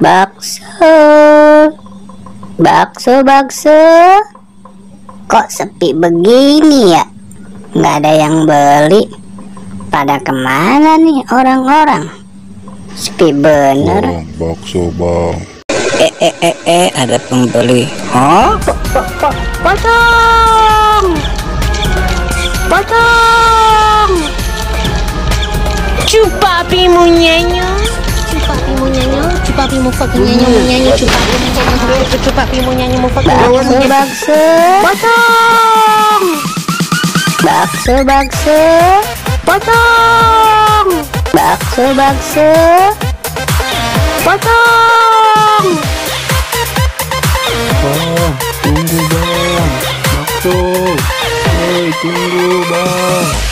Bakso, bakso, bakso. Kok sepi begini ya? Nggak ada yang beli. Pada kemana nih orang-orang? Sepi bener. Bang, bakso bang. Ada pembeli. Oh, potong, potong. Cupapi mu nyanyo, cupapi mu nyanyo, cupapi mu fucking nyanyo mu nyanyo, cupapi mu nyanyo, cupapi mu nyanyo mu fucking nyanyo mu nyanyo. Bakso, Potong, bakso, bakso, potong, bakso, bakso. potong. Bang, tunggu bang. Bakso. Hei, tunggu bang.